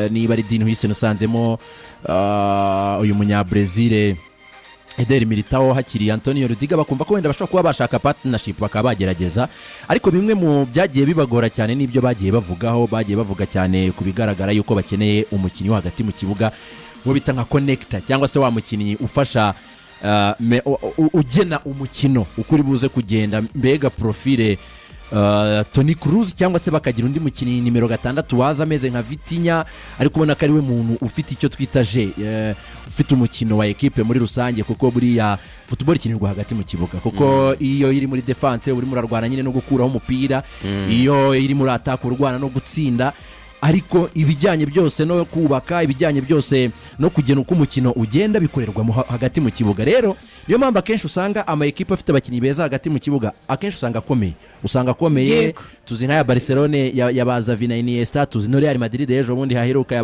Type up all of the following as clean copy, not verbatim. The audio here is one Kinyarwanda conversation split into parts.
Niba ari Dean Huijsen, usanzemo uyu munya-Brazil Eder Militao, hakiri Antonio Rudiger, bakumva ko wenda bashobora kuba bashaka partnership, bakaba bagerageza. Ariko bimwe mu byagiye bibagora cyane n'ibyo bagiye bavugaho, bagiye bavuga cyane ku bigaragara yuko bakeneye umukinnyi wo hagati mu kibuga, uwo bita nka connector, cyangwa se wa mukinnyi ufasha ugena umukino uko uri buze kugenda, mbega profile Toni Kroos, cyangwa se bakagira undi mukinnyi nimero 6 waza ameze nka Vitinha, ariko ubona ko ari we muntu ufite icyo twita jeu, ufite umukino wa ekipe muri rusange, kuko buriya football ikinirwa hagati mu kibuga, kuko iyo iri muri défense urimo urarwana nyine no gukuraho umupira, iyo iri muri attaque urwana no gutsinda, ariko ibijyanye byose no kubaka, ibijyanye byose no kugena uko umukino ugenda, bikorerwa hagati mu kibuga. Rero niyo mpamvu akenshi usanga ama ekipe afite abakinnyi beza hagati mu kibuga akenshi usanga akomeye. Tuzi nk'aya Barcelone ya ba Xavi na Iniesta, tuzi no Real Madrid ejo bundi haheruka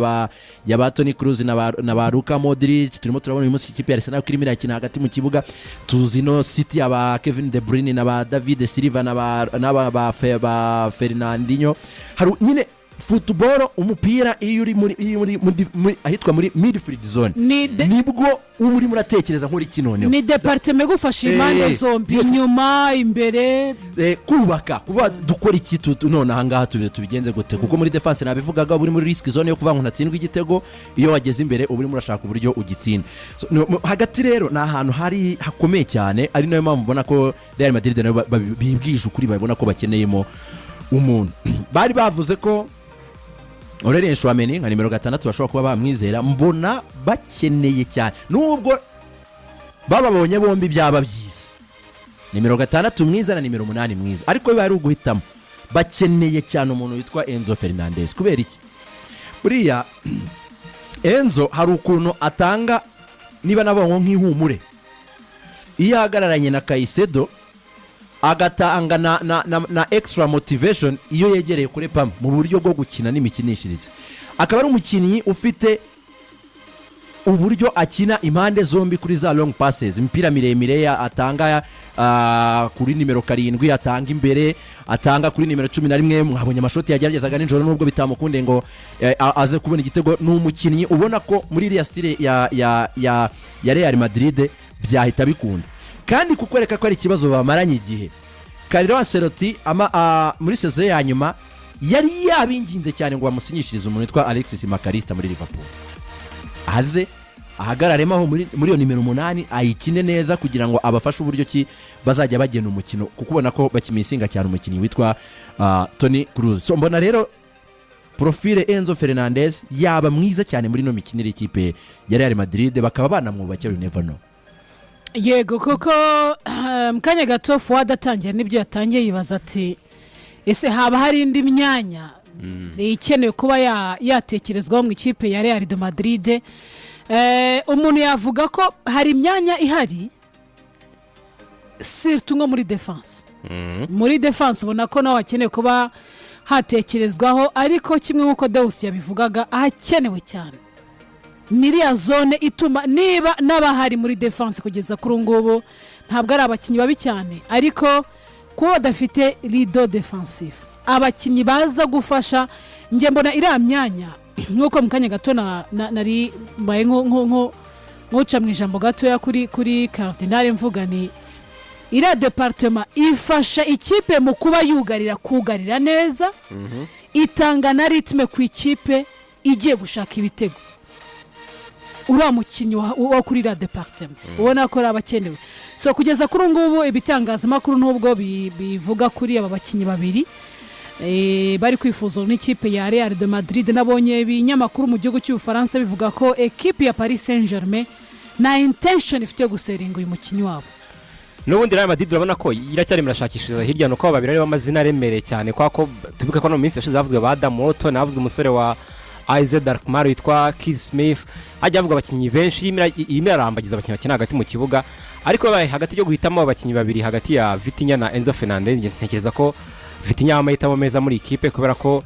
ya ba Toni Kroos na ba Luka Modric. Turimo turabona uyu munsi ikipe ya Arsenal ko irimo irakina hagati mu kibuga. Tuzi no City ya ba Kevin De Bruyne na ba David Silva na ba Fernandinho. Hari nyine football, umupira, iyo uri muri ahitwa muri midfield zone, nibwo uba urimo uratekereza nk'uri kinoneho. Ni département igufasha impande zombi, inyuma, imbere. Kubaka, kuvuga dukora iki, none ahangaha tubigenze gute? Kuko muri défense nabivugaga, uba uri muri risk zone yo kuvuga ngo ntatsindwe igitego. Iyo wageze imbere uba urimo urashaka uburyo ugitsinda. So, hagati rero ni ahantu hari hakomeye cyane, ari nayo mpamvu ubona ko Real Madrid nayo bibwije ukuri, babona ko bakeneyemo umuntu. Bari bavuze ko Aurelien Tchouameni nka nimero 6 bashobora kuba bamwizera. Mbona bakeneye cyane, nubwo bababonye bombi byaba byiza, nimero 6 mwiza na nimero 8 mwiza, ariko biba ari uguhitamo, bakeneye cyane umuntu witwa Enzo Fernandez. Kubera iki? Buriya Enzo hari ukuntu atanga, niba nabonye nk'ihumure, iyo ahagararanye na Caicedo, agatanga na extra motivation iyo yegereye kuri Palmer mu buryo bwo gukina n'imikinishirize, akaba ari umukinnyi ufite uburyo akina impande zombi kuri za long passes, imipira miremire atanga kuri nimero 7, atanga imbere, atanga kuri nimero 11. Mwabonye amashoti yageragezaga nijoro, nubwo bitamukunde ngo aze kubona igitego. Ni umukinnyi ubona ko muri iriya style ya Real Madrid byahita bikunda. Kandi kukwereka ko ari ikibazo bamaranye igihe, Carlo Ancelotti muri saison ya nyuma yari yabinginze cyane ngo bamusinyishirize umuntu witwa Alexis Mac Allister muri Liverpool, aze ahagararemo aho muri iyo nimero 8, ayikine neza kugira ngo abafashe uburyo ki bazajya bagena umukino, kuko ubona ko bakimisinga cyane umukinnyi witwa Toni Kroos. So mbona rero profile Enzo Fernandez yaba mwiza cyane muri ino mikinire y'ikipe ya Real Madrid, bakaba banamwubakira, you never know. Yego, kuko mu kanya gato Fuwadi atangira n'ibyo yatangiye yibaza ati: "Ese haba hari indi myanya ikenewe kuba yatekerezwaho mu ikipe ya Real de Madrid?" Umuntu yavuga ko hari imyanya ihari, surtout nko muri défense. Muri défense ubona ko nawe hakenewe kuba hatekerezwaho, ariko kimwe nk'uko Dawusi yabivugaga, ahakenewe cyane ni iriya zone ituma niba n'abahari muri défense kugeza kuri ubu ngubu ntabwo ari abakinnyi babi cyane, ariko kuba badafite leader défensif, abakinnyi baza gufasha. Njye mbona iriya myanya, nk'uko mu kanya gato nari mbaye nk'uca mu ijambo gatoya kuri Cardinal, mvuga ni iriya département ifasha ikipe mu kuba yugarira, kugarira neza, itanga na rythme ku ikipe igiye gushaka ibitego. Uriya mukinnyi wo kuri iriya département ubona ko ari abakenewe. So kugeza kuri ubu ngubu ibitangazamakuru nubwo bivuga kuri aba bakinnyi babiri bari kwifuzwa n'ikipe ya Real de Madrid, nabonye ibinyamakuru mu gihugu cy'Ubufaransa bivuga ko ekipe ya Paris Saint Germain nta intention ifite yo guseringa uyu mukinnyi wabo. N'ubundi Real Madrid urabona ko iracyarimo irashakishiriza hirya, nuko abo babiri aribo amazina aremereye cyane, kubera ko tubibuke ko no mu minsi yashize havuzwe ba Adam Wharton, havuzwe umusore wa AZ Alkmaar witwa Keith Smith, hajya havugwa abakinnyi benshi. Irimo irarambagiza abakinnyi bakina hagati mu kibuga, ariko babaye hagati yo guhitamo abakinnyi babiri, hagati ya Vitinha na Enzo Fernandez, njye ntekereza ko Vitinha yaba amahitamo meza muri ikipe, kubera ko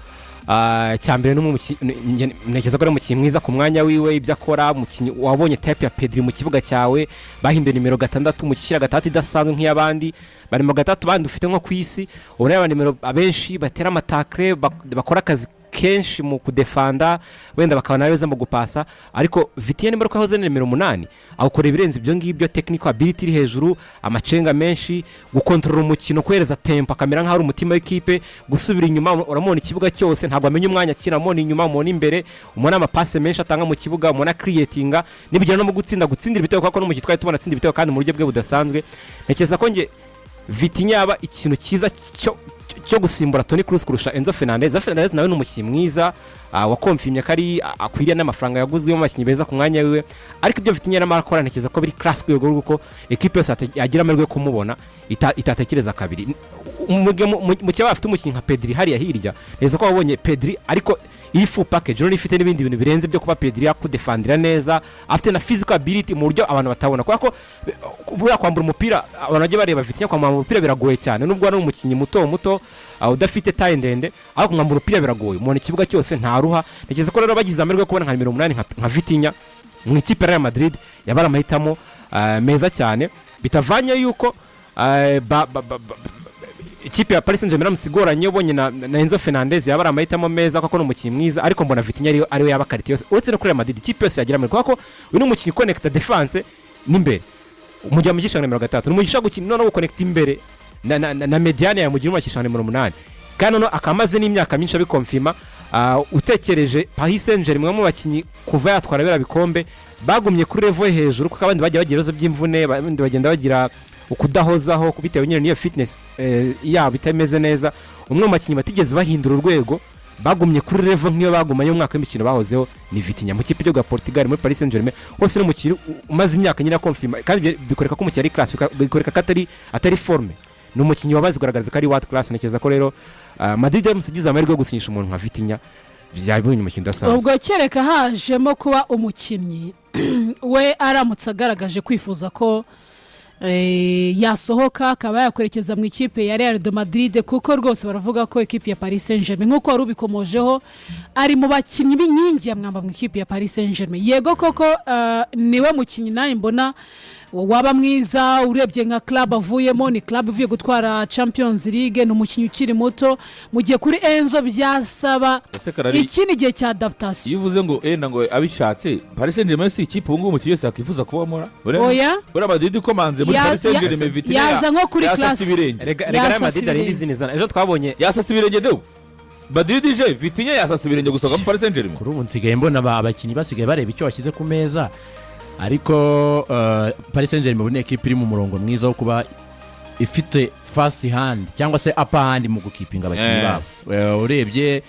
cya mbere ntekereza ko ari umukinnyi mwiza ku mwanya wiwe, ibyo akora, umukinnyi wabonye type ya Pedri mu kibuga cyawe, bahinduye nimero 6 mu kishyira 6 idasanzwe nk'iy'abandi bari mu 6 bandi ufite nko ku isi. Ubona yaba nimero abenshi batera ama tackle, bakora akazi kenshi mu kudefanda, wenda bakaba nawe beza mu gupasa. Ariko Vitinha nimba ko yahoze ni nimero 8, awukora ibirenze ibyo ngibyo: technical ability iri hejuru, amacenga menshi, gukontorora umukino, kohereza tempo, akamera nk'aho ari umutima w'ikipe, gusubira inyuma uramubona ikibuga cyose, ntabwo amenya umwanya akina, umubona inyuma, umubona imbere, umubona amapase menshi atanga mu kibuga, umubona creatinga nibigera no mu gutsinda, gutsindira ibitego, kuko no mu twari tubona atsinda ibitego kandi mu buryo bwe budasanzwe. Ntekereza ko nge Vitinha yaba ikintu cyiza cyo gusimbura Toni Kroos kurusha Enzo Fernandez. Enzo Fernandez nawe ni umukinnyi mwiza, wakomfimye ko ari akwiriye n'amafaranga yaguzwemo abakinnyi beza ku mwanya wiwe. Ariko ibyo Vitinha yarimo arakora, ntekereza ko biri class ku rwego rw'uko ekipe yose yagira amahirwe yo kumubona itatekereza kabiri. Mu gihe bafite umukinnyi nka Pedri hariya hirya, ntekereza ko wabonye Pedri ariko iri full package, noneho ifite n'ibindi bintu birenze byo kuba Pedri yakudefandira neza, afite na physical ability mu buryo abantu batabona, kubera ko buriya kwambura umupira, abantu bajya bareba Vitinha, kwambura umupira biragoye cyane, nubwo ari umukinnyi muto muto, udafite taille ndende, ariko kumwambura umupira biragoye, umuntu ikibuga cyose ntaruha. Ntekereza ko rero bagize amahirwe yo kubona nka nimero 8 nka Vitinha mu ikipe ya Real Madrid, yaba ari amahitamo meza cyane, bitavanye yuko ikipe ya Paris Saint Germain iramutse ubonye na Enzo Fernandez, yaba ari amahitamo meza kuko ni umukinnyi mwiza. Ariko mbona Vitinha ariwe yaba qualité yose, uretse no kuri Real Madrid, ikipe yose yagira amahirwe, kuko uyu ni umukinnyi ukonekita defense n'imbere. Mu gihe amugisha nimero 6, ni umukinnyi ushobora gukina noneho gukonekita imbere na médiane, yamugira umugisha nimero 8, kandi noneho akaba amaze n'imyaka myinshi abikomfima. Utekereje Paris Saint Germain, umwe mu bakinnyi kuva yatwara biriya bikombe bagumye kuri level yo hejuru, kuko abandi bagiye bagira ibibazo by'imvune, abandi bagenda bagira ukudahozaho bitewe nyine n'iyo fitness yabo itameze neza. Umwe mu bakinnyi batigeze bahindura urwego, bagumye kuri level nk'iyo bagumanye mu mwaka w'imikino bahozeho, ni Vitinha mu kipe y'igihugu ya Portugal, muri Paris Saint Germain hose. Ni umukinnyi umaze imyaka nyine akomfima, kandi ibyo bikwereka ko umukinnyi ari class, bikwereka ko atari forme, ni umukinnyi wabaze kugaragaza ko ari world class. Ntekereza ko rero Madrid yaramutse igize amahirwe yo gusinyisha umuntu nka Vitinha, byabonye umukino udasanzwe. Ubwo kereka hajemo kuba umukinnyi we aramutse agaragaje kwifuza ko yasohoka akaba yakwerekeza mu ikipe ya Real de Madrid, kuko rwose baravuga ko ikipe ya Paris Saint Germain, nk'uko wari ubikomojeho, ari mu bakinnyi b'inkingi ya mwamba mu ikipe ya Paris Saint Germain. Yego koko, niwe mukinnyi nawe mbona waba mwiza. Urebye nka club avuyemo, ni club ivuye gutwara Champions League, ni umukinnyi ukiri muto, mu gihe kuri Enzo byasaba Ese Karari, ikindi gihe cya adaptation. Iyo uvuze ngo enda ngo abishatse, Paris Saint Germain si ikipe ubu ngubu umukinnyi wese yakwifuza kubamo ra? Oya. Buriya Madrid ikomanze muri Paris Saint Germain, Vitinha yaza nko kuri yasasa class. ibirenge. Rega Real Yasasa Madrid hari indi ibirenge. zindi zana ejo twabonye. Yasasa ibirenge dewe. Madrid ije, Vitinha yasasa ibirenge gusohoka muri Paris Saint Germain. Kuri ubu nsigaye mbona abakinnyi basigaye bareba icyo washyize ku meza, ariko Paris Saint Germain ubu ni ekipa iri mu murongo mwiza wo kuba ifite first hand cyangwa se upper hand mu gukipinga abakinnyi babo. Urebye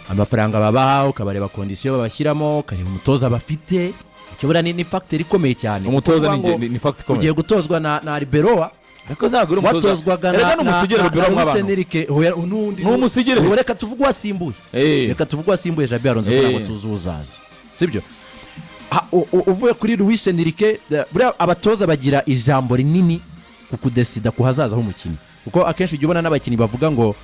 amafaranga babaha, ukabareba conditions babashyiramo, ukareba umutoza bafite, icyo buriya ni factor ikomeye cyane. Umutoza Kuvuga ngo ni fact ikomeye. Ugiye gutozwa na Arbeloa, Ariko ntabwo uri umutoza. watozwaga Erega na ni umusigire na Arbeloa Luis mw'abantu. Enrique. Oya, n'undi Ni umusigire. Ubu reka tuvuge uwasimbuye. Reka tuvuge uwasimbuye Xabi Alonso, kugira ngo tuzi uzaza, sibyo? Uvuye kuri Luis Enrique, buriya abatoza bagira ijambo rinini ku kudesida ku hazaza h'umukinnyi, kuko akenshi ujya ubona n'abakinnyi bavuga ngo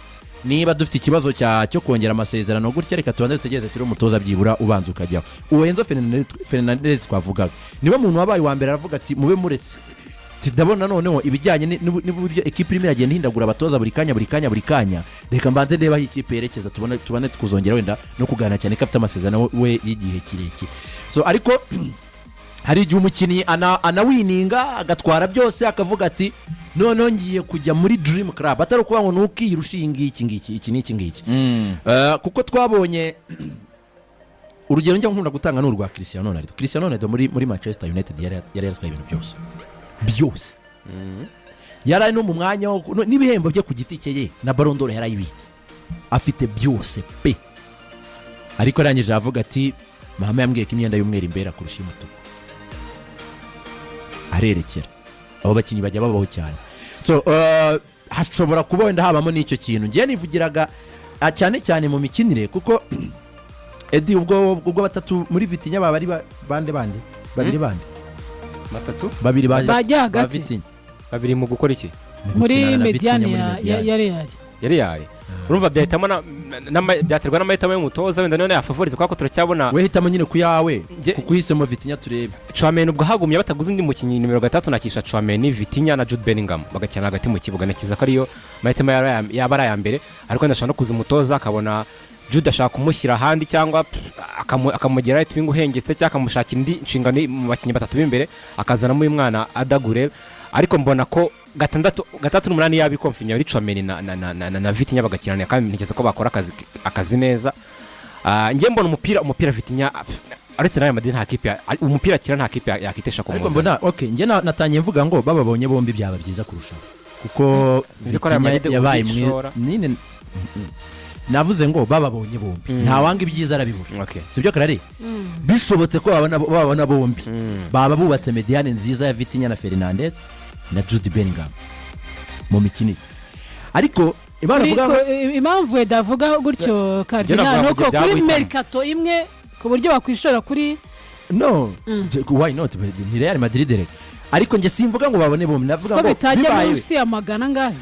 niba dufite ikibazo cyo kongera amasezerano gutya, reka tubanze dutegereze turi umutoza byibura ubanza ukajyaho. Uwo Enzo Fernandez twavugaga niwe muntu wabaye uwa mbere, aravuga ati mube muretse, ndabona noneho ibijyanye n'uburyo ekipa irimo iragenda ihindagura abatoza buri kanya, buri kanya, buri kanya, reka mbanze ndebe aho ikipe yerekeza, tubone kuzongera wenda no kuganira, cyane ko afite amasezerano we y'igihe kirekire. So ariko hari igihe umukinnyi anawininga agatwara byose, akavuga ati noneho ngiye kujya muri dream club, atari ukuvuga ngo ni ukiyirusha iyi ngiki ngiki, iki n'iki ngiki. Kuko twabonye urugero njya nkunda gutanga ni urwa Cristiano Ronaldo. Cristiano Ronaldo muri Manchester United yari yaratwaye ibintu byose byose, yari ari no mu mwanya n'ibihembo bye ku giti cye, ye na Ballon d'Or yarayibitse, afite byose pe. Ariko arangije aravuga ati mama yambwiye ko imyenda y'umweru imbera kurusha iy'umutuku, arerekera. Abo bakinnyi bajya babaho cyane. So hashobora kuba wenda habamo n'icyo kintu ngiye nivugiraga, cyane cyane mu mikinire, kuko Edi, ubwo batatu muri Vitinha baba ari bande bande, babiri bande? Batatu. Babiri Bajya ba hagati. Vitinha. Babiri mu gukora iki? Mu Muri gukinana na Vitinha médiane muri ya médiane. Real. Yari yaye, urumva byahitamo byaterwa n'amahitamo y'umutoza, wenda none yafavoriza, kubera ko turacyabona. We hitamo nyine ku yawe, kuko uhisemo Vitinha turebe. Tchouameni ubwo hagumye bataguze undi mukinnyi nimero 6, nakisha Tchouameni, Vitinha na Jude Bellingham bagakina hagati mu kibuga. Nakiza ko ariyo mahitamo yaba ari aya mbere, ariko wenda ashobora no kuza umutoza akabona Jude ashaka kumushyira ahandi cyangwa akamugira right wing uhengetse, cyangwa akamushakira indi nshingano mu bakinnyi batatu b'imbere, akazanamo uyu mwana Arda Güler. Ariko mbona ko gatandatu, gatandatu n'umunani yaba ikonfinya ari Tchouaméni na Vitinha bagakinana, kandi ntekereza ko bakora akazi neza. Njye mbona umupira Vitinha, uretse n'aya Madrid, nta kipe umupira akina, nta kipe yakitesha Ariko kumuzana. mbona, okay, njye natangiye mvuga ngo bababonye bombi byaba byiza kurushaho, kuko Sinzi ko Real Vitinha Madrid yabaye uburyo mwiza ishora. nyine. Navuze ngo bababonye bombi, ntawanga ibyiza arabibura. Sibyo karari? Bishobotse ko babona bombi, baba bubatse médiane nziza ya Vitinha na Fernandez na Jude Bellingham mu mikinire. Ariko Imana Kuri- avuga ngo Impamvu wenda avuga gutyo, Cardinal, navuga ni uko ngo kuri byaba mercato imwe ku buryo bakwishora kuri No, why not? Ni Real Madrid reka. Ariko njye simvuga ngo babone bombi, navuga siko ngo bitajya bibaye munsi ya magana angahe,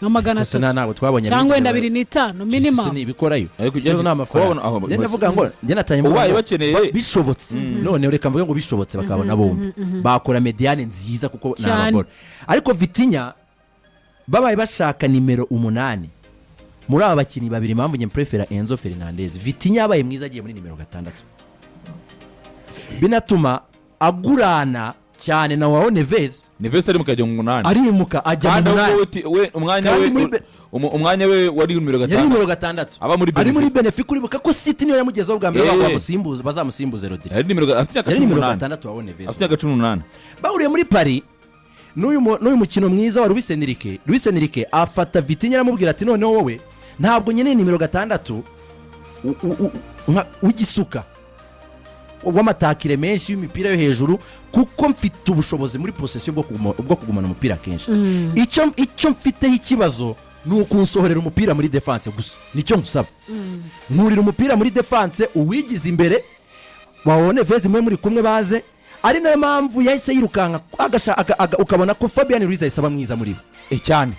nka magana Gusa atatu ntabwo twabonye cyangwa wenda abinjira. 2.5 minimum. Chelsea ntibikorayo. Ariko Ikibazo ni amafaranga. kubabona aho- Njye ndavuga ngo, njye natangiye mvuga Ubaye ngo bakeneye- bishobotse, none reka mvuge ngo bishobotse bakabona bombi, bakora médiane nziza, kuko ni Cyane. abagore. Ariko Vitinha, babaye bashaka nimero 8 muri aba bakinnyi babiri, impamvu njye mprefera Enzo Fernandez, Vitinha yabaye mwiza agiye muri nimero 6, binatuma agurana cyane na João Neves. Neves ari mu kajya mu munani. Arimuka ajya mu Kandi ahubwo munani. we umwanya Kandi we muri umwanya we wari nimero Yari 6. nimero 6. Aba muri Ari muri Benfica. Benfica. Uribuka ko City niyo yamugezeho bwa mbere, bavuga bazamusimbuze Rodri. Yari nimero afite imyaka Yari cumi nimero n'umunani. 6 wa Neves. Afite imyaka 18. Bahuriye muri Paris n'uyu mukino mwiza wa Luis Enrique. Luis Enrique afata Vitinha, aramubwira ati: "Noneho wowe ntabwo nkeneye nimero 6 w'igisuka, w'amatakire menshi, y'imipira yo hejuru, kuko mfite ubushobozi muri possession bwo kugumana umupira kenshi. Icyo mfiteho ikibazo ni ukunsohorera umupira muri défense gusa, nicyo nkusaba. Nkurira umupira muri défense, uwigize imbere wabone Neves mwe muri kumwe baze." Ari nayo mpamvu yahise yirukanka ukabona ko Fabian Ruiz ahise aba mwiza muri bo. Cyane.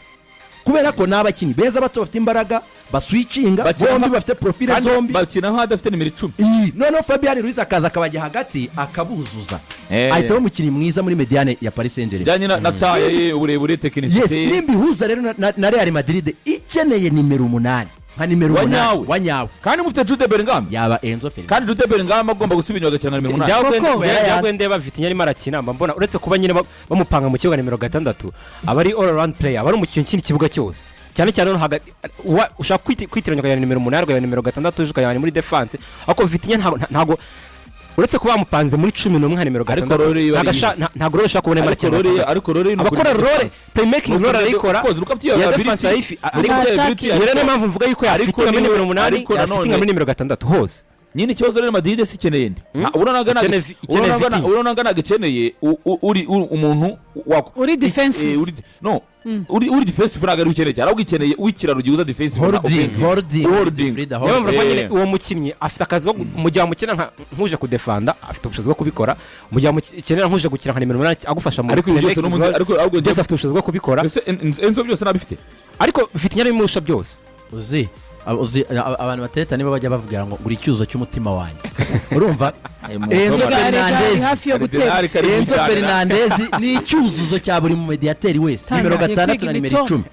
Kubera ko ni abakinnyi beza bato, bafite imbaraga, baswicinga Bakina bombi, bafite profile kandi zombi. Bakina nk'adafite nimero 10. Iyi, noneho Fabian Ruiz akaza akabajya hagati akabuzuza, ahita aba umukinnyi mwiza muri médiane ya Paris Saint Germain. Bijyanye na taille ye, uburebure, technicité. Nimbihuza rero na Real Madrid ikeneye nimero 8, nka nimero Wa 8 nyawe. wa nyawe, Kandi mufite Jude Bellingham. Yaba Enzo Fernandez. Kandi Jude Bellingham agomba gusubira inyuma agakina nka nimero 8. Koko. Njyawe ndeba Vitinha arimo arakina, mba mbona uretse kuba nyine bamupanga mu kibuga nimero 6, aba ari all around player, aba ari umukinnyi ukina ikibuga cyose, cyane cyane no hagati. Ushaka kwitiranya ukajyana nimero 8, ukajyana nimero 6, ejo ukajyana muri défense. Ariko Vitinha ntabwo, uretse kuba bamupanze muri 11 nka nimero Ariko 6, role ye ntabwo ntabwo role ushobora kubona arimo Ariko arakina role 6. Ariko role ye ni Abakora ukuri role defense. playmaking, role arayikora. Of course, nuko afite iyo Ya ability. defense arayifi Nuko ariko afite Attacking. ability, iyo niyo mpamvu mvuga yuko Ariko yafitinga muri nimero 8, ariko yafitinga muri nimero 6 hose. Nyine ikibazo rero, Madrid si ikeneye ndi Ikeneye Vitinha. Urabona ntabwo ikeneye uri umuntu Uri defensive. No, uri defensive ntabwo ari ukeneye cyane, ahubwo ikeneye uw'ikiraro gihuza defensive na Holding, offensive. holding, Holding. Frida, Niyo mpamvu holding. mvuga nyine uwo mukinnyi afite akazi ko mu gihe wamukina nk'uje kudefanda, afite ubushobozi bwo kubikora. Mu gihe wamukenera nk'uje gukina nka nimero 8 agufasha mu Ariko ibi byose playmaking n'ubundi role, ariko ahubwo byose afite ubushobozi bwo kubikora. Ese Enzo byose ntabifite? Ariko Vitinha arabimurusha byose. Uzi abantu batereta nibo bajya bavugira ngo uri icyuzo cy'umutima wanjye. Urumva Enzo Rega, rega, ari Fernandez hafi yo gutera. Cardinal kari Enzo cyane. Fernandez ni icyuzuzo cya buri mu mediateri wese, nimero Tangiye 6 kwiga na nimero imitoma.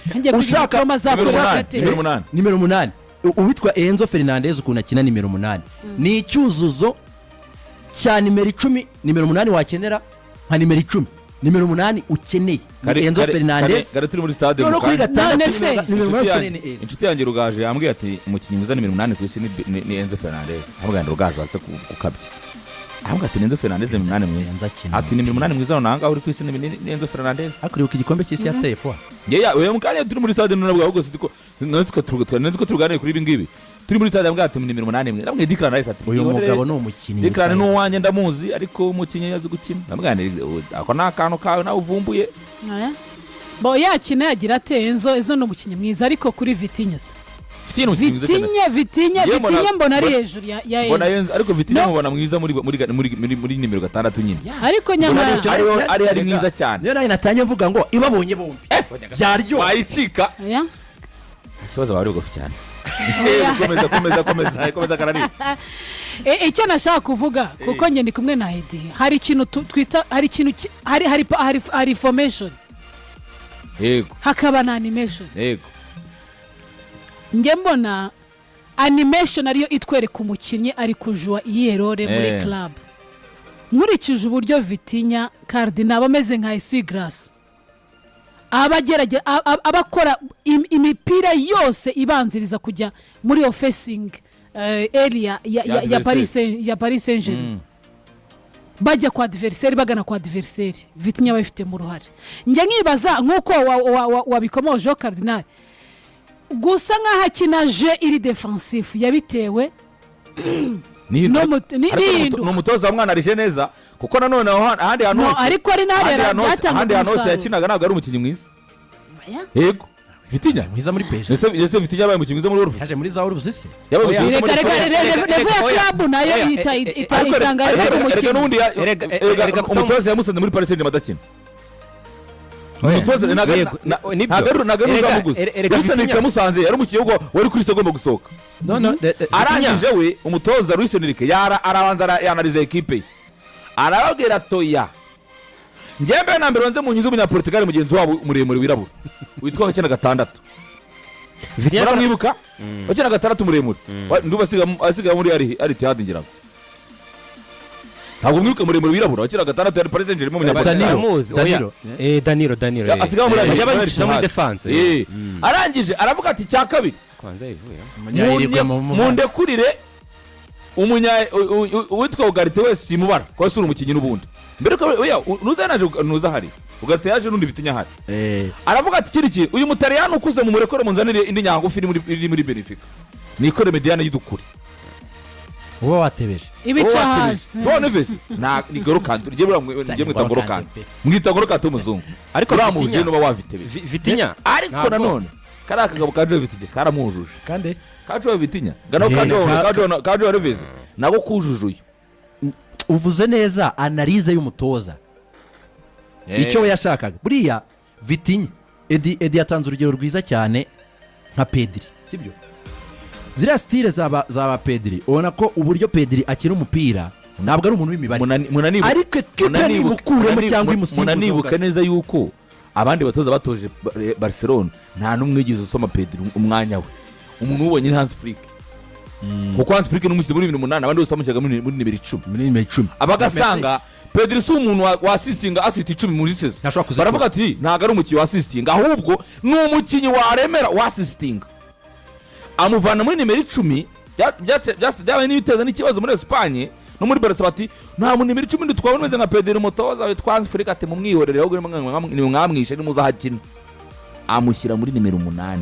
10. Ngiye kugira imitoma Nimero azakoresha 8, atera. nimero 8. Nimero 8, uwitwa Enzo Fernandez, ukuntu akina nimero 8 ni icyuzuzo cya nimero 10. Nimero 8 wakenera nka nimero 10, nimero 8 ukeneye ni Enzo Fernandez. Kare turi muri stade Noneho mu kuri kanya. 6, None se? nimero 8 Inshuti ukeneye yanjye- ni Enzo. Inshuti yanjye Rugaje yambwiye ati: "Umukinnyi mwiza nimero 8 ku isi ni Enzo Fernandez." Ahubwo ngo Rugaje watse gukabya, ahubwo ati: "Ni Enzo Fernandez, nimero 8 mwiza." Enzo akina. Ati: "Nimero 8 mwiza nonaha ngaha uri ku isi ni Enzo Fernandez." Ariko uribuka igikombe cy'isi yateye fwa? Yeya, oya, mu kanya turi muri stade none ahubwo sinzi ko nzi ko tuganire kuri ibi ngibi. Turi muri stade yambwiye ati: "Nimero 8 mwiza." Ndamubwiye Declan Rice ati: Uyu "Mwihorere, mugabo ni umukinnyi Declan witwa ni uwanjye, ndamuzi, ariko umukinnyi azi gukina." Ndamubwira nti: "Ako ni akantu kawe nawe uvumbuye." Aya. Bo yakina yagira ate? Enzo ni umukinnyi mwiza, ariko kuri Vitinha se? Vitinha ni umukinnyi mwiza cyane. Vitinha, Vitinha, Yewe mbona- Vitinha mbona ari hejuru ya Mbona Enzo. Enzo, ariko Vitinha No. mubona mwiza muri nimero 6 nyine. Ariko nyamara Ari mwiza cyane. Niyo nawe natangiye mvuga ngo ibabonye bombi byaryoha. Wayicika. Aya. Ikibazo baba ari bugufi cyane. Komeza, komeza, komeza, komeza karari. Icyo nashaka kuvuga, kuko njye ndi kumwe na Edi, hari ikintu twita, hari ikintu hari formation, hakaba na animation. Njye mbona Animation ariyo itwereka umukinnyi ari kujuwa iyihe role muri club. Nkurikije uburyo Vitinha Cardinal aba ameze nka essuie-glace, aba agerage aba akora imipira yose ibanziriza kujya muri iyo facing area ya Paris Saint Germain, bajya kwa adversaire, bagana kwa adversaire, Vitinha aba abifitemo uruhare. Njya nkibaza nk'uko wabikomojeho Cardinal, gusa nk'aho akina jeu iri défensif yabitewe Ariko n'ihinduka. Ni umutoza wamwanarije neza, kuko nanone aho ahandi hantu No, hose ariko ari n'ahari ahandi hantu hose byatangaga ahandi hantu hose umusaruro. yakinaga ntabwo ari umukinnyi mwiza. Oya. Yego, Vitinha. Mwiza muri PSG. Ese Vitinha yabaye umukinnyi mwiza muri Wolves? Yaje muri za Wolves se? Yabaye Oya. umukinnyi mwiza muri Reka reka level ya Oya. club nayo Oya. Ariko itanga reka level reka umukino. n'ubundi Erega umutoza yamusanze muri Paris Saint-Germain adakina. Umutoza ntabwo Yego, nibyo. ntabwo ari uzamuguze. Erega Luis Enrique yamusanze yari umukinnyi wari kuri se agomba gusohoka. No, Arangije we umutoza Luis Enrique arabanza yanariza ekipe ye, arababwira atoya njyewe mbere na mbere wanze munyize umunyaportugal mugenzi wabo muremure wirabura witwa wakina gatandatu. Vitinha Muramwibuka wakina gatandatu muremure? Ndumva asigaye muri Al Ittihad, ngira ngo ntabwo mwibuka, muremure wirabura wakina gatandatu, yari Paris Saint-Germain, umunyaportugal. Danilo. Aramuzi, oya. Danilo. Danilo, Danilo. Asigaye muri Bajya bagishyira muri defense. Arangije aravuga ati icya kabiri Kwanza yivuye. Umunyayirigwe mundekurire umunya uwitwa Ugarte wese simubara kuko si uri umukinnyi n'ubundi mbere ko oya nuza yanaje, nuza ahari Ugarte yaje n'undi Vitinha ahari. Aravuga ati ikindi kintu, uyu Mutaliyani ukuze mu murekore, munzanire indi nyangufi iri muri Benfica, nikore médiane y'udukuri. Uba watebeje. Ibica hasi. João Neves na ni Golo Kante, ugiye buriya ngiye mwita Ngolo Kante, mwita Ngolo Kante w'umuzungu. Ariko uriya muje Vitinha nuba wavitebeje. Vitinha Ariko nanone kariya kagabo ka Joe Vitinha karamwujuje. Kandi Ka Joe Vitinha gano ka Joe Neves nako kujujuye. Uvuze neza analyse y'umutoza, icyo we yashakaga. Buriya Vitinha, Edi yatanze urugero rwiza cyane nka Pedri, sibyo? Ziriya style zaba Pedri, ubona ko uburyo Pedri akina umupira ntabwo ari umuntu w'imibare, ariko ekipe nimukuremo cyangwa imusimbuze. Munanibuka neza yuko abandi batoza batoje Barcelona nta n'umwe wigeze usoma Pedri umwanya we. Umuntu wubonye ni Hans Flick, kuko Hans Flick n'umushyize muri 2008, abandi bose bamushyiraga muri nimero 10. Muri nimero 10. Abagasanga Pedri si umuntu wa assistinga assist 10 muri saison. Ntashobora kuzikora. Baravuga ati ntabwo ari umukinnyi wa assistinga, ahubwo ni umukinnyi waremera wa assistinga. Amuvana muri nimero 10, byabaye n'ibiteza n'ikibazo muri Esipanye no muri Barca, bati nta mu nimero 10 twabona umeze nka Pedri. Umutoza witwa Hans Flick ati mumwihorere, ahubwo nimwe mwamwishe nimuza ahakina. Amushyira muri nimero 8.